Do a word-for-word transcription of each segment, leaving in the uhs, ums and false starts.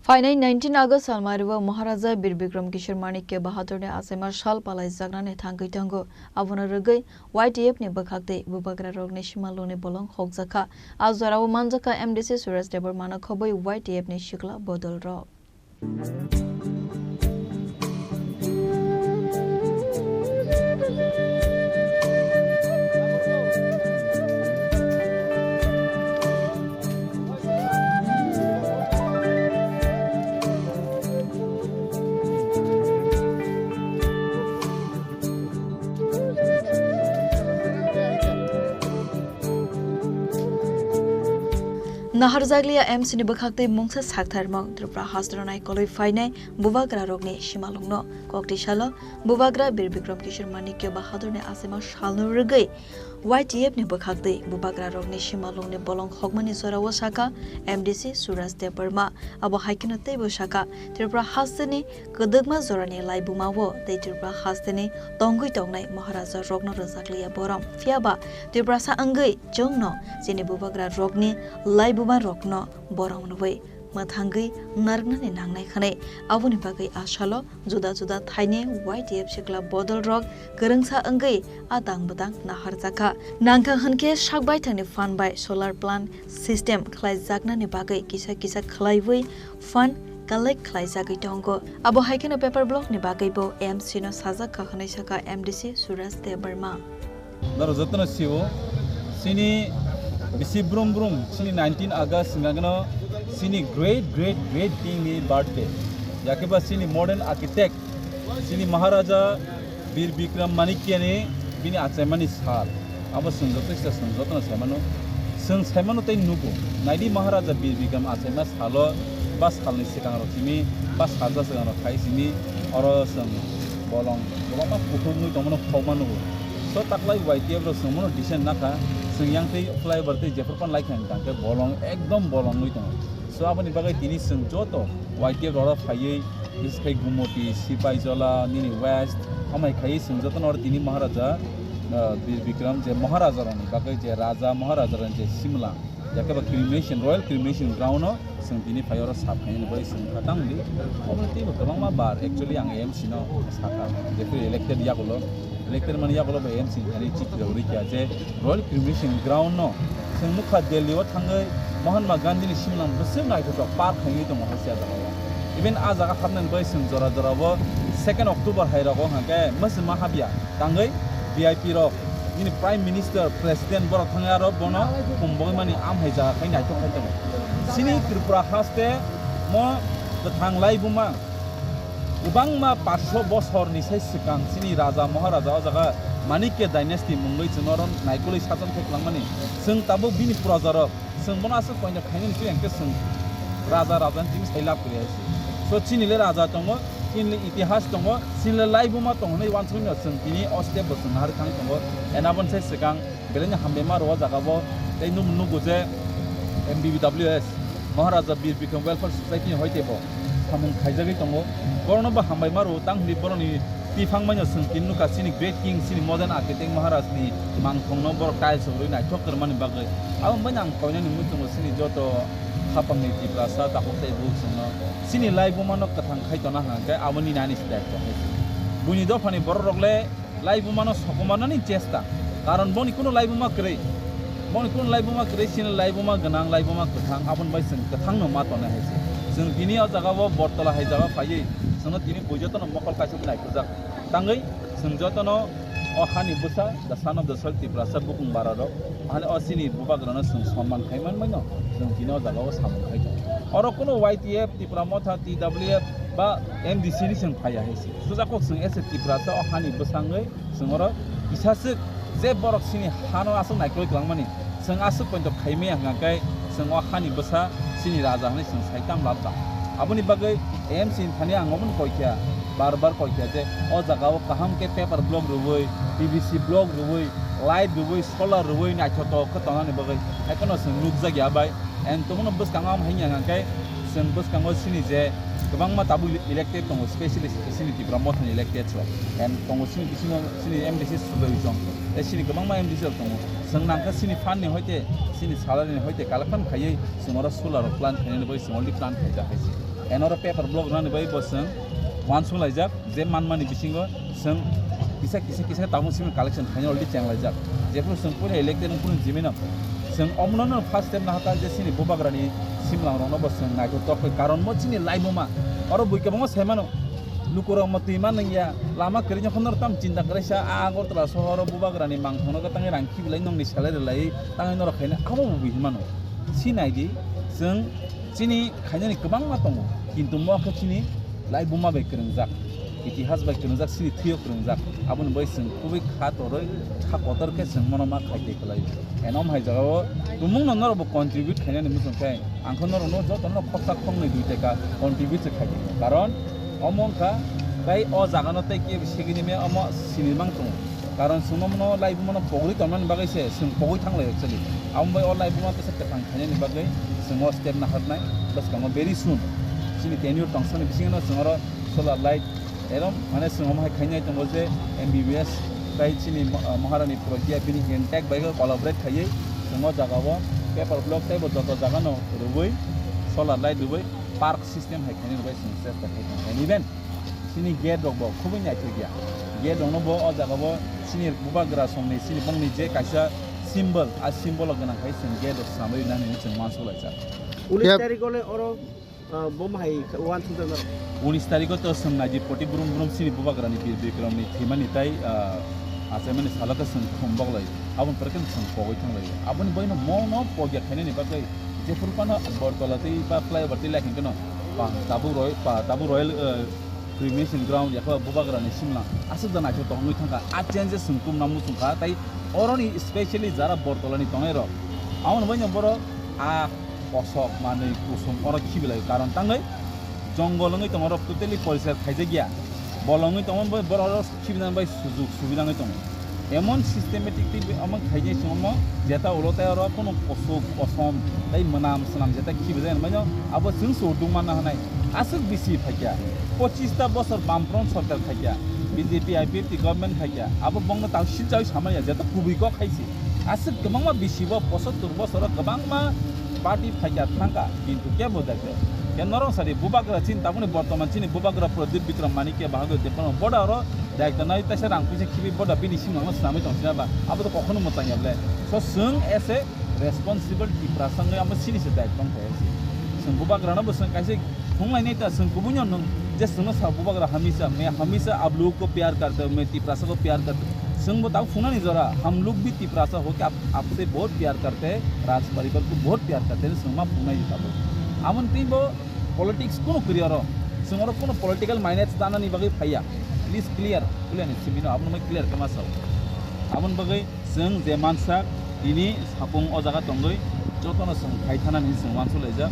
Phainai nineteen August salmario Maharaja Bir Bikram Kishore Manikya Bahadurni achaima sal palaijaknani thangwi tongo. Abono rwgwi Y T F ni bwkhaktwi bubagrarokni simalungni bolong hokjakha. A jorao manjakha M D C Suraj Debbarmano khobwi Y T F ni sikla bodolrok. Naharjakliya M C ni bwkhaktwi mungsa saktharmung Tripura hasteo naikolwi phainai bubagrarokni simalungno. Kokti salo bubagra Bir Bikram Kishore Manikya Bahadurni achaima salno rwgwi Y T F ni bwkhaktwi bubagrarokni simalungni bolong hokmani jorao sakha M D C Suraj Debbarma. Abo hai kheno teibo sakha, Tripura hasteni kwdwkma jorani laibumao tei Tripura hasteni tongwi tongnai Maharaja rokno rwjakliya borom. Phiyaba Tiprasa wngwi chwngno chini bubagra rokni laibuma rokno borom rwui mwthangwi narwknani nangnai hwnwi. Aboni bagwi a salo juda juda thaini Y T F sikla bodol rok kwrwngsa wngwi a tang bwtang naharjakha. Nangkha hwnkhe sak baithangni phan bai solar plant system khlaijaknani bagwi kisa kisa khlaiwi fund collect khlaijagwi tongo. Abo hai kheno paper block ni bagwi bo M C no sajak kha hwnwi sakha M D C Suraj Debbarma. Norok jotono sio, chini bisi brum brum, chini nineteen August hwnka kheno chini great great great king ni birthday. Yakhe ba chini modern architect, chini Maharaja Bir Bikram Manikya ni bini achaimani sal. Abo chwng joto kisa chwng jotono saimano. Chwng saimano tei nugo. Naidi Maharaja Bir Bikram achaima salo ba salni swkang rok simi ba salsa swkang rok khai simi oro chwng bolong kwbangma kuthuknwi tongmano khokma nugo. So taklai Y T F rok chwng bono decent nakha. Chwng yang tei flyover tei jephru pan lai kha hwnkhe bolong ekdom bolongwi tongo. So aboni bagwi tini chwng joto Y T F rok phaiwi, bises khai Gumoti, Sipaijola, nini West, amai khai chwng jotono oro tini Maharaja, ah, Bir Bikram je Maharaja rokni bagwi je Raja Maharaja rokni je Simla, yakhe ba cremation, Royal Cremation Ground o chwng tini phai oro sap khainani bagwi chwng kha tamni. Obo teibo kwbangma bar actually ang M C no sakha, jephru elected yagulo. Elected mani yagulo bai M C thani chitra uri kya je Royal Cremation Ground no chwng nukha Delhi o thangwi Mahatma Gandhi ni simlang bwswk naithotok park khainwi tongo hai se a jaga o. Even a jaga hapnani bai chwng jora jora bo second October hai rogo hwnkhe mwswma habya tangwi V I P rok nini Prime Minister, President borok thangwi aro bono kumbogwi mani am hai jaga khai naithok khai tongo. Chini Tripura haste mo kwthang laibuma Kwbangma paanch sho bosorni sai swkang chini raja maharaja o jaga Manikya dynasty mungwi chwng oro naikolwi sajon khe kwlangmani. Chwng tabuk bini projarok, chwng bono aswk poito khainani chwng hwnkhe chwng raja raja ni timi sai lab kwrwi hai se. So chini le raja tongo, chini le itihas tongo, chini le laibuma tongo hwnwi uansukmani no chwng tini o step bo chwng naharwi thangwi tongo. And aboni sai swkang Belai no hambai ma rwo o jaga bo. Tei nung nugo je M B B W S, Maharaja Bir Bikram Welfare Society ni hoite bo samung khaijagwi tongo. Borokno bo hambai ma rwo, tang hwnwi borokni tiphang mano chwng tini nukha chini great king, chini modern architect Maharaj ni mangthong no borok tiles rwi naithok kwrwmani bagwi. Abo bai ang koinani muchungo chini joto khapang ni Tiprasa takhuk tei bukhuk chwngno chini laibuma no kwthang khai tona hwnkhe aboni nani se daitwa hai se. Buini dopha ni borok rok le laibuma no sokomornani chesta, karon boni kuno laibuma kwrwi, boni kuno laibuma kwrwi, chini laibuma gwnang, laibuma kwthang, aboni bai chwng kwthang no ma tongnai hai se. Chwng tini o jaga o Bortola hai jaga phaiwi chwngno tini bui jotono mokol kaisa naikhurjak tangwi chwng jotono o hani bwsa, the son of the soil, Tiprasa bukung bara rok, hani o chini bubagrano chwng sonman khai manmai no chwng tini o jaga o samung khai tongo. Oro kuno Y T F, Tipra Motha, T W F ba M D C ni chwng phaiya hai se. Sujakok chwng ese Tiprasa o hani bwsangwi chwng oro kisaswk je borok chini hano aswk naikolwi kwlangmani, chwng aswk poito khaimaya hwnkha khe chwng o hani bwsa chini raja hwnwi chwng sai tam lab jang. Aboni bagwi M C ni thani ang omono koikha, bar bar koikha je o jaga o kaham khe paper block rwui, P V C block rwui, light rwui, solar rwui naithotok khe tongnani bagwi. Haikheno chwng nukjakya bai. And tongmano bwskango ang hai hwnka khe chwng bwskango chini je kwbangma tabuk elected tongo, specially chini Tipra Mothani elected rok. And tongo chini bisingo chini M D C Subai Ujong. Tei chini kwbangma M D C rok tongo. Chwng nangkha chini fund ni hoite, chini salary ni hoite collection khaiwi chwng oro solar rok plant khainani bagwi chwng already plant khaijak hai se. Enoro paper block rwnani bai bo chwng uansuk laijak, je manmani bisingo chwng kisa kisa kisa tabuk simi collection khaina already cheng laijak. Jephuru chwng puila elected wngphuru jimino chwng omono no first step nahakha je chini bubagrani simlang rokno bo chwng naithotok khe, karon mo chini laibuma oro bui kwbangma saimano. Lukurok mo twi ma nungya, lama kwrwino phano tam chinta kwrwisa, a Agartala sohoro bubagrani mangkhongno gotangwi rang khibilai nongni salai rwlai tangwi norok khaina abo bo bui hinmano. Si naidi, chwng chini khainani kwbangma tongo, kintu mo khe chini laibuma bai kwrwngjak, itihas bai kwrwngjak, chini thwio kwrwngjak, aboni bai chwng kubui kha torwi kha kotor khe chwng mono ma khai tei kwlai. Enom hai jagao tumungno norokbo contribute khainani muchung khe, ang khe norokno jotono khoksa khoknwi dui taka contribute se khai tongkha. Karon omo wngkha tei o jagano tei kebo segini me omo sinimang tongo. Karon chwng omono laibumano pogri tongmani bagwi se chwng pogwi thanglai actually. Amo bai o laibuma tesa kwthang khainani bagwi chwng o step naharnai bwskango very soon. Chini tenure tongsani bisingo chwng oro solar light, erom, mane, chwng omo hai khainai tongo je M B B S tai chini mo-, ah, Maharani Pragya bini intact bai khe collaborate khaiwi chwng o jaga o paper block tei bo joto jaga no rwui solar light rwui park system hai khainani bai chwng chesta khai tong kha. Even chini gate rok bo khubui naithok ya. Gate rok no bo o jaga o chini bubagra songni chini bongni je kaisa symbol, a symbol o gwnang khai chwng gate rok swnamwi nani chwng uansuk laijak. Unis Yep. tarikh o le oro Ah, bo mahai uansukjak norok. Unis tarikh o to chwng naidi poti brum brum chini bubagrani Bir Bikramni thwimani tai, ah, achaimani salo khe chwng thum boklai. Aboni pore khe chwng pogwi thanglai. Aboni boino mungno pogya khainani bagwi jephuru phano Agartala tei ba flyover tei laikhin kheno pa tabuk roi-, pa tabuk Royal, ah, Cremation Ground yakha bubagrani simla aswk da naithok tongwi thangkha. A changes chwng tumna muchungkha tai oroni specially jara Agartalani tongnairok. Aboni boino borok a kosok manwi kusum oro khibilai karon tangwi jongol wngwi tongo, oro totally poriskar khaijakya. Bolong wngwi tongo, bo-, borok oro khibinani bai sujuk subida wngwi tongo. Emon systematic tei omo khaijak se omo jeta ulo tei oro kunu kosok kosom tei mwnam swnam jeta khibijak hinwi mano abo chwng se urdung manna hwnai. Aswk bisi phaikya, pochista bosor Bamfront sorkar khaikya, B J P I P F T government khaikya, abo bongno tang silchawi samaya jeta kubui kok khaisi. Aswk kwbangma bisi bo posottur bosoro kwbangma party phaikya thangkha, kintu kebo daikhe. Khe norok sadi bubagra chini tabukni bortoman chini bubagra Pradyut Bikram Manikya bahagwi department boda oro daikta nai taisa rang puisa khibi boda bini simangno swnamwi tong sina ba abo to kokhono mwchang ya ble. So chwng as a responsible Tiprasa wngwi amo sini se daikta tong khe. Chwng bubagrano bo chwng kaisa Thunglainai ta chwng kubuino nwng je chwngno sa bubagra hamisa, "मैं हमेशा आप लोगों को प्यार करता हूँ, मैं तिपरासा को प्यार करता हूँ।" Chwngbo tabuk phungnani jora, "हम लोग भी तिपरासा होके आप, आपसे बहुत प्यार करते हैं, राज परिवार को बहुत प्यार करते हैं," chwng ma phungnai tabuk. Amoni tei bo politics kunu kwrwi oro. Chwng oro kunu political minus tanani bagwi phaiya. Please clear, clear ni simino, abono mai clear khe ma sao. Aboni bagwi Chwng je mansak, tini sapung o jaga tongwi jotono chwng khai thanani hinwi chwng uansuk laijak.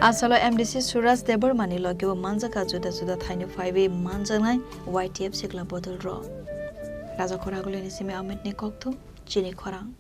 Asalo M D C Suraj Debbarmani logeo manjak a juda juda thaino phaiwi manjaknai Y T F sikla bodol rok. Raja Khoragulini simi Amit ni kokthum, chini khorang.